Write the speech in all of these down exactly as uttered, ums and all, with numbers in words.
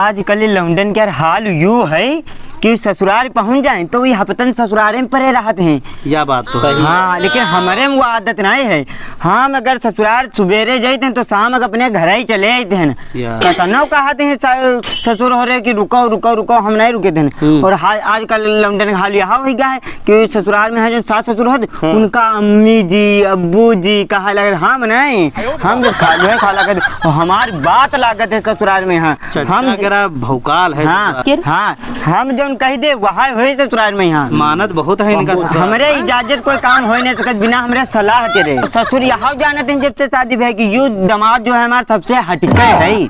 आजकल ये लौंडन के यार हाल यू है कि ससुराल पहुँच जाएँ तो ये हफ्तन ससुरारे में परे रहत हैं। या बात तो है। हाँ, लेकिन हमरे में वो आदत नहीं है। हम अगर ससुराल सुबेरे जाइत हैं तो शाम के अपने घर ही चले आइत हैं। या। कतनो कहत हैं स-, ससुर हो रहे कि रुको, रुको, रुको, हम नहीं रुके थे। हम्म। और हा-, आजकल लौंडन के हाल यह होइ गया है कि ससुराल में है जो सास ससुर होत, हाँ। उनका अम्मी जी, अब्बू जी कहा लगत, हम नहीं, हम जब खा, जो है खा लगत, और हमारी बात लागत है ससुराल में, हाँ। चर्चा हम करा भौकाल है हाँ, ससुराल। हाँ, हम जौन कह दे, वहाँ होए ससुराल में, हाँ। मानत बहुत है इनका ससुराल। हमरे इजाजत कोई काम हो नहीं सकत बिना हमरे सलाह के रे। ससुर यहाँ जानत हैं जब से शादी भई कि यू दामाद जो है हमार सबसे हटके है।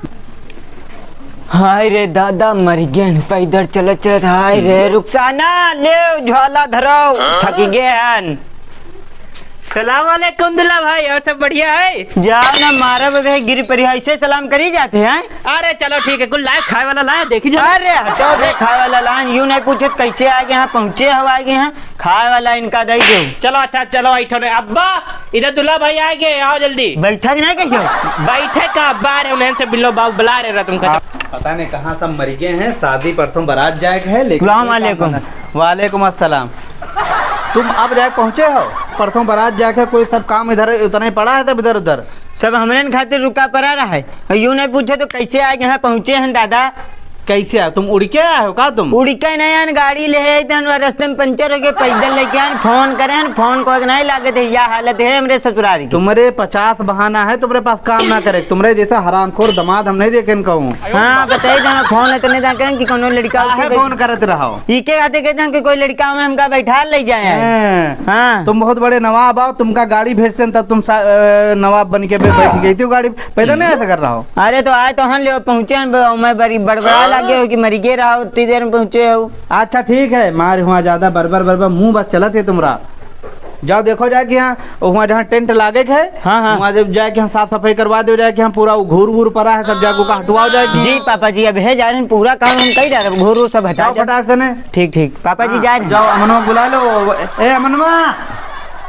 हाय रे दादा, मर गए पैदल चलत चलत। हाय रे रुखसाना, ले झोला धरो, थक गए हन। सलाम वालेकुम दुल्ला भाई, और सब बढ़िया है? जाओ ना मारा बबे, गिर पड़ी है, ऐसे सलाम करी जाते हैं। अरे चलो ठीक है, कुल लाए खाए वाला लाए, देखी जाओ। अरे हटो बे, खाए वाला लाए, यू नहीं पूछत कैसे आ गए हैं, पहुँचे हो आ गए हैं, खाए वाला इनका दे दो। चलो अच्छा, चलो ऐठो ने। अब्बा, इधर दुल्ला भाई आ गए, आओ जल्दी। बैठक नहीं कहियो। बैठे का अब्बा रे, उन्हें से बिल्लो बाबू बुला रहे रहे तुमका। पता नहीं कहाँ सब मर गए हैं, शादी परसों बारात जाए के है, लेकिन सलाम कोई काम वालेकुम। बना। वालेकुम अस्सलाम। तुम अब जाए पहुँचे हो? परसों बारात जाके कोई सब काम इधर उतना ही पड़ा है, सब इधर उधर। सब हमरे न खातिर रुका पड़ा रहा है। और यूं नहीं पूछे तो कैसे आए यहाँ पहुँचे हैं दादा? कैसे आए? तुम उड़ के आए हो का तुम? उड़ के नहीं आन, गाड़ी ले आए तन, रस्ते में पंचर हो गए, पैदल लेके आन, फोन करे हन, फोन को नहीं लागत है, या हालत है हमरे ससुरारी की। तुम्हरे पचास बहाना है, तुम्हरे पास काम ना करे, तुम्हरे जैसा हरामखोर दामाद हम नहीं देखे कहूँ। हाँ, बताइए जाना, फोन इतने जान करें कि कोनो लड़का काहे उसे फोन करत रहो? ई के कहते कहते हैं कि कोई लड़का हमें हमका बैठा ले जाए। हैं। हाँ। तुम बहुत बड़े नवाब आओ, तुमका गाड़ी भेजते हैं तब तुम सा-, अ, नवाब बन के बै-, बैठ गई थी गाड़ी, पैदा नहीं ऐसा कर रहा हो। अरे तो आए तो हन ले पहुँचे हन, ब-, मैं बड़ी बड़बड़ा लगे हो कि मरी गे रहा हो, उतनी देर में पहुँचे हो। अच्छा ठीक है, मार हुआ ज्यादा बरबर बरबर मुँह बस चलत है तुम्हरा। जाओ देखो जाए कि यहाँ, वहाँ जहाँ टेंट लागे के है, हाँ, हाँ। वहाँ जब जाए कि यहाँ साफ सफाई करवा दो जाए कि यहाँ पूरा वो घूर वूर पड़ा है, सब जाके का हटवाओ जाए कि जी पापा जी, अब है जा रहे हैं, पूरा काम हम कई जा रहे हैं, घूर वूर सब हटा जाओ जाए। फटाक से ने। ठीक, ठीक। पापा जी हाँ, जा रहे हैं। जाओ अमनवा बुला लो। ए अमनवा,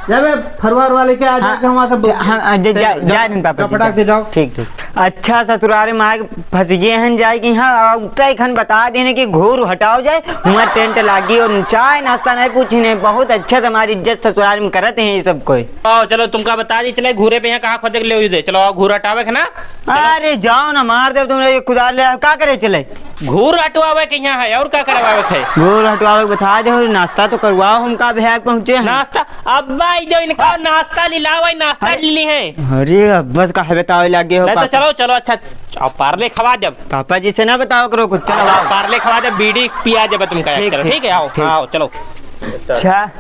जा बे फरवार वाले के आ जाए कि वहाँ सब हाँ, हाँ, जा, जा, जा रहे हैं पापा जी, फटाक से जाओ। ठीक, ठीक। अच्छा ससुरारे में आए फंस गए हैं जाए कि यहाँ, अब तय खन बता देने कि घूर हटाओ जाए, हुआँ टेंट लागी और चाय नाश्ता नहीं पूछी नहीं, बहुत अच्छा से हमारी इज्जत ससुराल में करत हैं ये सब कोई। आओ, चलो, तुमका बता दी, चले घूरे पे यहाँ कहाँ खोदे के ले दे। चलो, आओ, घूर हटावे के ना। चलो। अरे, जाओ ना, मार दे तुमने, ये कुदाल ले आओ, का करे चले? घूर हटवावे के यहाँ है, और का करवावे के है? घूर हटवावे के बता दे, नाश्ता तो करवाओ, हम का बेहाग पहुँचे हैं। नाश्ता? अब्बा, ई जो इनका नाश्ता लिलावा, नाश्ता अरे। ले ली है। अरे, अब बस काहे बतावे लागे हो, नहीं तो पापा? चलो, चलो, अच्छा, अब पार्ले खवा जब। पापा जी से ना बताओ करो कुछ, चलो, हाँ, आओ। पार्ले खवा दे, बीड़ी पिया जब तुमका, ठीक, चलो, ठीक, ठीक है, आओ, ठीक। हाँ, आओ, चलो। चार,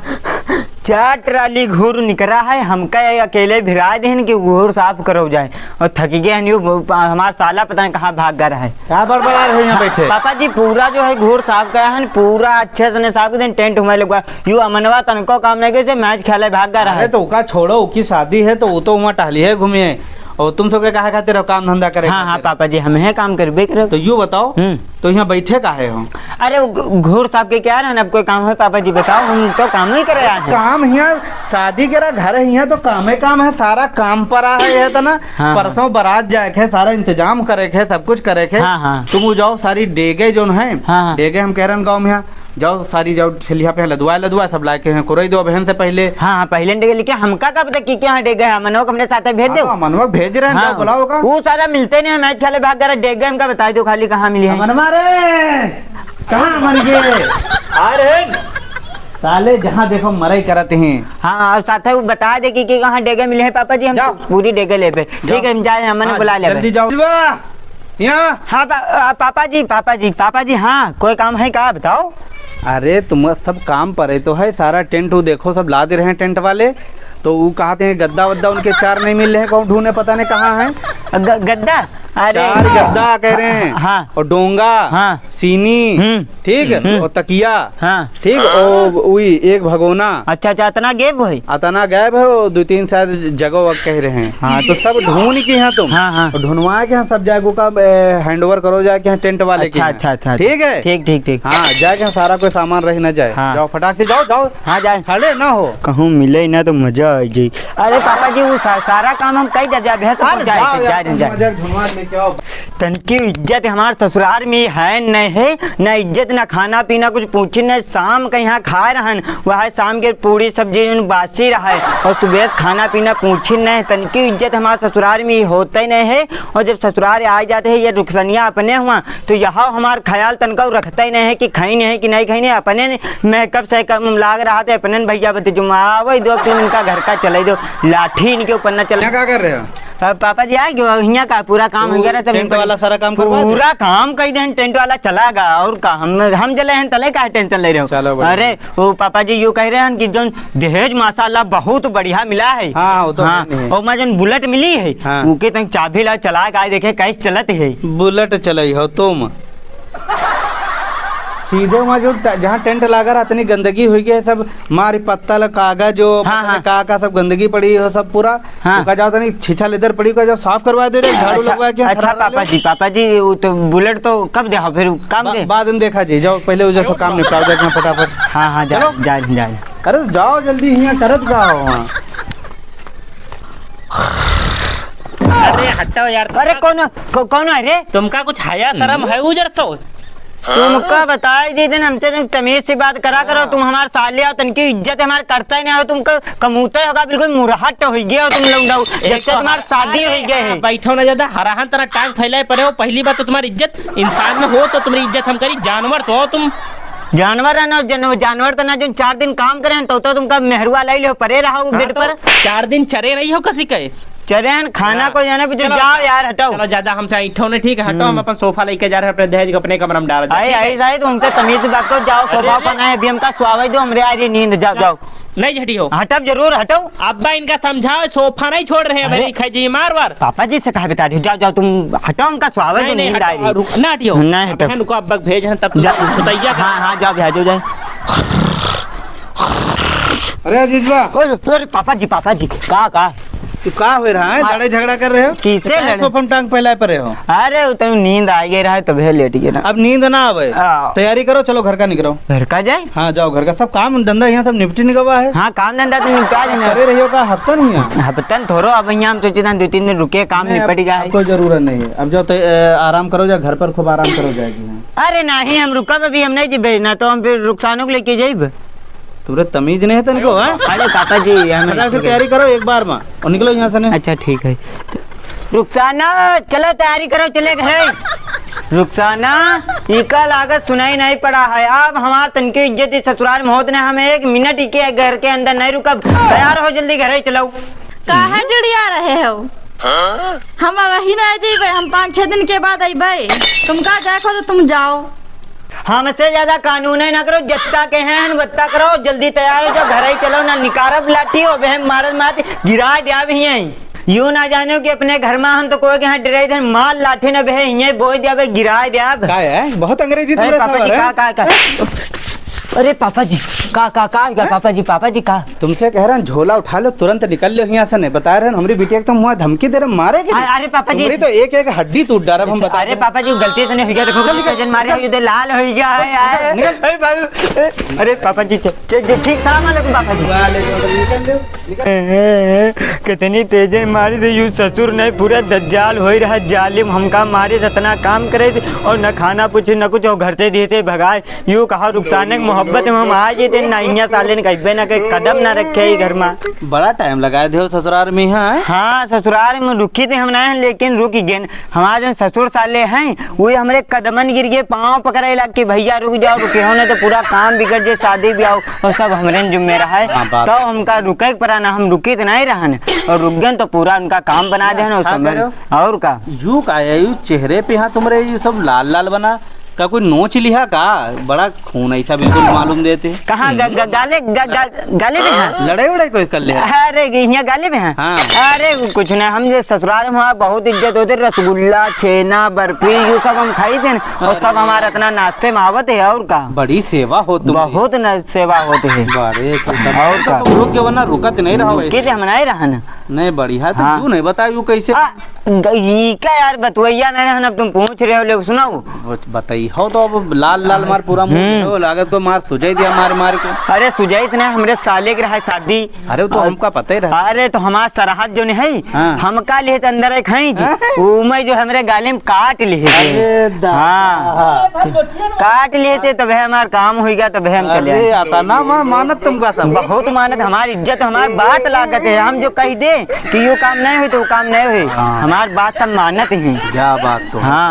चार ट्राली घूर निकरा है, हमका ये अकेले भिरा देहन कि घूर साफ करो जाए, और थक गए हन, यू हमार साला पता नहीं कहाँ भाग गया है। का बड़बड़ा रहे यहाँ बैठे? पापा जी, पूरा जो है घूर साफ करा है, पूरा अच्छे से साफ कर देन, टेंट हुआ लगवा, यू अमनवा तनको काम नहीं करे, मैच खेले भाग गया अरे है। तो ओका छोड़ो, ओकी शादी है तो वो तो वहाँ टहली है, घूमी है। और तुम सबके काहे खातिर हो काम धंधा करे हाँ, हाँ, खातिर? पापा जी, हम हैं काम करबे करे। तो यूँ बताओ, हम्म। तो यहाँ बैठे काहे हो? अरे, वो घ-, घूर साहब के क्या रहन, अब कोई काम है, पापा जी, बताओ, हम तो काम ही करे आए हैं। काम हियाँ, शादी करा, घर है हियाँ, तो कामे काम है, सारा काम परा है, ये तो ना, हाँ, हाँ। परसों बारात जाए के, सारा इंतजाम करे के, सब कुछ करे के। हाँ, हाँ। तुम वो जाओ, सारी डेगे जोन है, हाँ, हाँ। डेगे हम कह रहे हैं गाँव में यहाँ, जाओ, सारी जाओ, ठेलिया पे लदवाए, लदवाए, सब लाए के हैं, कुरई दो बहन से पहले। हाँ, हाँ, पहले डेगे लेके हमका का पता कि क्या डेगे है, मनवा को हमने साथे भेज दो। हाँ, मनवा भेज रहे हैं, हाँ। जाओ, बुलाओ का। वो सारा मिलते नहीं, मैच खेले भाग कर डेगे, हमका बताई दो खाली कहाँ मिली है। मनवा रे, कहाँ मर गए? आ रहे हैं। साले जहाँ देखो मरई करत हैं। हाँ, और साथे वो बता दे कि, कि कहाँ डेगे मिले हैं पापा जी, हम जाओ। पूरी डेगे लेबे। जाओ। ठीक है, हम जा रहे हैं, हमने हाँ, बुला लेबे। जल्दी जाओ। यहाँ। हाँ, पा-, आ, पापा जी, पापा जी, पापा जी, हाँ, कोई काम है का, बताओ। अरे, तुम सब काम परे तो है, सारा टेंट वो देखो, सब ला दे रहे हैं टेंट वाले। तो वो कहते हैं गद्दा वद्दा उनके चार नहीं मिल रहे हैं, कौन ढूंढे, पता नहीं कहाँ हैं। ग-, गद्दा? अरे। चार गद्दा कह रहे हैं। हाँ। और डोंगा, हाँ। सीनी, हम्म। ठीक, हम्म। और तकिया। हाँ। ठीक, ओ, उई, एक भगोना। अच्छा, अच्छा, अतना गैप है? अतना गैप है, वो दो तीन शायद जगह वगह कह रहे हैं। हाँ, तो सब ढूंढ के यहाँ तुम। हाँ, हाँ। और ढूंढवा के यहाँ सब जाके का, ए, हैंडओवर करो जाके यहाँ टेंट वाले के अच्छा, यहाँ। अच्छा, अच्छा, अच्छा। ठीक है? ठीक, ठीक, ठीक। हाँ, जाके यहाँ सारा कोई सामान रह ना जाए। हाँ। जाओ, फटाक से जाओ, जाओ। हाँ, जाए। खड़े ना हो। कहूँ मिले ना तो मजा जी। अरे पापा जी, वो सा-, सारा काम हम कई दे जाए, भैंस अरे पहुंचाए जाओ थे, यार, जाए, तुम जाए। मजाक धुनवा लेके आओ। तनकी इज्जत हमार ससुरार में है नहीं है, ना इज्जत, ना खाना पीना कुछ पूछी नहीं। शाम के यहाँ खाए रहन, वह शाम के पूरी सब्जी जौन बासी रहे, और सुबह खाना पीना पूछी नहीं। तनकी इज्जत हमार ससुरार में होते नहीं है। और जब ससुरार आ जाते हैं, ये रुखसनिया अपने हुआ, तो यहाँ हमार ख्याल तनका रखते ही नहीं है कि खाई नहीं है कि नहीं खाई नहीं। अपने मेकअप से कम लाग रहा थे, अपने भैया बते जुमावे दो, तीन इनका घर का चले दो, लाठी इनके ऊपर ना चले। यहाँ क्या कर रहे हो? अब पापा जी आ गए, हियाँ का पूरा काम हो गया रहा, टेंट वाला सारा काम करवा दे। पूरा काम कही देन, टेंट वाला चला गया। और का, हम, हम जले हैं, तले का टेंशन ले रहे हो? चलो, बढ़िया। अरे, वो पापा जी यूँ कह रहे हैं कि जौन दहेज माशाल्लाह बहुत बढ़िया मिला है। हाँ, वो तो हाँ, है नहीं। और मैं जौन बुलेट मिली है, हाँ। उके तंग चाबी ला चला के आए देखे कैसे चलत है। बुलेट चलई हो तुम। सीधे वहाँ जो ट-, जहाँ टेंट लागा रहा, इतनी गंदगी हुई गई है, सब मारी पत्तल, कागज, जो हाँ, पता नहीं हाँ। का, का सब गंदगी पड़ी हो, सब पूरा। हाँ। ओका जाओ तनी छीछा लेदर पड़ी, ओका जाओ साफ करवा दे रे, झाड़ू अच्छा, लगवा के अच्छा, खराब पापा रहे। जी, पापा जी, वो तो बुलेट तो कब देखा फिर काम बा-, दे? बाद में देखा जी, जाओ पहले उधर से काम निपटाओ, जाओ अपना फटाफट। हाँ, हाँ, जा, चलो। जा, जा। अरे जाओ जल्दी, यहाँ चरत का हो वहाँ। अरे हटो यार। अरे कौन, कौ-, कौन है रे? तुमका कुछ हया शरम है उजर तो? तुमका बताई दी दिन हमसे तुम तमीज से बात करा करो, हाँ। तुम हमार साले हो, तनकी इज्जत हमार करता ही नहीं हो, तुमका कमूते होगा, बिल्कुल मुरहट हो गया हो तुम लोग, जब एक से तो तुम्हार हर-, शादी अरे, हो गया है। बैठो ना ज्यादा, हराहन तरह टांग फैलाए पड़े हो, पहली बात तो तुम्हारी इज्जत, इंसान में हो तो तुम्हारी इज्जत हम करी, जानवर तो हो तुम। जानवर है ना, जन-, जानवर तो ना, जो चार दिन काम करे हैं, तो, तो तुमका मेहरुआ लाई ले हो, परे रहा हो हाँ, बेड तो पर। चार दिन चरे रही हो कसी कहे? चरे हैं, खाना हाँ। को जाने पे तो चलो, जाओ यार, हटाओ। चलो, ज्यादा हमसे ऐंठो नहीं, ठीक है, हटाओ, हम हम्म। अपन सोफा लेके जा रहे हैं, अपने दहेज को अपने कमरा में डाल रहे हैं, आई, ठीक है? आई, आई, तो हमसे तमीज से बात करो, जाओ, अरे, सोफा अरे। पर नहीं, अभी हमका सुआवे दो, हमरे आज ये नींद, जाओ, जाओ। नहीं हटी हो। हटब जरूर, हटो। अब्बा इनका समझाओ, सोफा नहीं छोड़ रहे हैं, अरे। भाई, खाई जी मार वार। पापा जी से कहा बता रही हो, जाओ, जाओ, तुम हटो, हमका सुआवे दो, नहीं, नहीं, नींद हटो, आई रही। रुक, ना हटियो। नहीं हटो। अब इनको अब्बा भेज हैं, तब तुम जा। सुतैया का। हाँ, हाँ, जाओ, भेजो, जाओ। अरे अजीजवा। अरे, अरे, पापा जी, पापा जी, का, का? तू का हो रहा है? हाँ। लड़ाई झगड़ा कर रहे हो? किससे तो काहे लड़े? सोफा में टांग फैलाए पड़े हो? अरे, वो तो नींद आ गई रहा है, तबे लेट गए ना। अब नींद ना आवे। हाँ। तैयारी करो, चलो घर का निकलो। घर का जाए? हाँ, जाओ घर का। सब काम धंधा यहाँ सब निपटी निकलवा है। हाँ, काम धंधा तो निपटा देना। करे रहियो का, हफ्ता नहीं है? हफ्ता नहीं थोड़ो, अब यहाँ हम सोचे ना दो तीन दिन रुके, काम नहीं, अब, निपट गया अब है। कोई जरूरत नहीं है। अब जाओ तो, ए, आराम करो, जाओ घर पर खूब आराम करो जाएगी। अरे नहीं, हम रुकब अभी, हम नहीं जीबे, ना तो हम फिर रुखसानो को लेके जाइब। तुमरे तमीज नहीं है तनको, हाँ? अरे पापा जी, हम फटाक से तैयारी करो एक बार में और निकलो यहाँ से ने। अच्छा, ठीक है। रुखसाना, चलो तैयारी करो, चले घरे। रुखसाना, इका लागत सुनाई नहीं पड़ा है। अब हमार तनकी इज्जत इस ससुराल में होत नहीं, हम एक मिनट इके घर के अंदर नहीं रुकब। तैयार हो, जल्दी घरे चलो। काहे डिड़िया रहे हो? हम अबही ना जइबे, हम पाँच छह दिन के बाद अइबे। तुमका जाए को तो तुम जाओ। हमसे ज्यादा कानून है ना करो, जत्ता के हैं वत्ता करो, जल्दी तैयार हो जाओ, घर ही चलो, ना निकारब लाठी हो बहन, मारत मारत गिरा द्याब ही हैं। यूं ना जाने कि अपने घर में हम तो कोई के यहाँ डराई थे, मार लाठी ना बहे, हियाँ बोझ द्याब, गिरा द्याब। का है? बहुत अंग्रेजी अरे तुमरे पापा जी, खबर है। का, का, का? अरे पापा जी, का, का, का, का, पापा जी, पापा जी, का? तुमसे कह रहा हूँ, झोला उठा लो, तुरंत निकल लो यहाँ से, नहीं बता रहे हैं, हमरी बिटिया के तुम वहाँ धमकी दे रहे, मारे कि नहीं? अरे पापा जी। तुम्हारी तो एक एक हड्डी टूट डारब, हम बता अरे रहे हैं। पापा जी, गलती से नहीं हुई गया, देखो, निकल, निकल, निकल। जन मारे निकल, हैं, ये लाल हो गया है, निकल, यार। निकल। ए बाबू, ए, अरे पापा जी, चे-, चे-, चे-, ठीक, सलाम अलैकुम पापा जी। वालेकुम, निकल लो, निकल। ए, ए, ए, कितनी तेजे मारी थे, यू ससुर नहीं, पूरा दज्जाल हो ही रहा, जालिम, हमका मारे, इतना काम करे थे, और न खाना पूछे, न कुछ, और घर से दिए थे, भगाए। यूं कहा रुखसाना के मोहब्बत में हम आ जेते, ना हियां साले ने कहिबे ना के कदम ना रखे ई घर में। बड़ा टाइम लगाए देहो ससुरार में, हाँ? हाँ, ससुरार में रुकी थे हम ना, लेकिन रुक गए। हमारे जो ससुर साले हैं, वो हमरे कदमन गिर गए, पाँव पकड़े लग के, "भैया रुक जाओ, रुके हो ना तो पूरा काम बिगड़ जाए, शादी ब्याह और सब हमरे न जिम्मे रहा है।" हाँ, बाप। तो हमका रुके के पड़ा ना, हम रुकी तो नहीं रहन, और रुक गए तो पूरा उनका काम बना देहन और अच्छा सब करे हो। और का? यू का है, यू चेहरे पे यहाँ तुम्हारे ये सब लाल लाल बना, का कोई नोच लिहा का? बड़ा खून ऐसा बिल्कुल मालूम देते। कहाँ ग-, ग-, गाले, ग-, ग-, गाले पे हाँ? लड़ाई वड़ाई कोई कर ले? अरे, यहाँ गाले पे हाँ? हाँ। अरे, कुछ ना, हम ये ससुराल में हमारा बहुत इज्जत होती, रसगुल्ला, छेना, बर्फी, ये सब हम खाई थे ना, और सब हमारा इतना नाश्ते में आवत है, और का? बड़ी सेवा हो तुम। बहुत न सेवा होती है। बड़े और का? तुम रुक के वरना रुकत नहीं रहो। रुके थे हम नहीं रहा ना। नहीं, बढ़िया, तो हाँ। क्यों नहीं बताया, यू कैसे? आ, ग-, ई का यार, बतवैया नहीं रहन, अब तुम पूछ रहे हो, ले सुनाओ। वो बताइए। हो तो अब लाल लाल मार पूरा मुंह हम्म। हो, लागत को मार सुजाई दिया मार मार के। अरे सुजाई से ना, हमरे साले के रहा शादी। अरे, वो तो और हमका पता ही रहा। अरे, तो हमार सरहद जो नहीं है, हाँ। हमका लिहे थे अंदर एक है जी, हाँ। वो मैं जो हमरे गाले में काट लिहे थे। अरे, दा-, हाँ। काट लिहे थे, तब है हमार काम हुई गया, तब है हम चले अरे, आए। आता ना, मैं मानत तुमका सब। बहुत मानत, हमार इज्जत, हमार बात लागत है। हम जो कह दे कि यो काम नहीं हुई, तो वो काम नहीं हुई। हाँ। हमार बात सब मानत ही। क्या बात तो है। हाँ।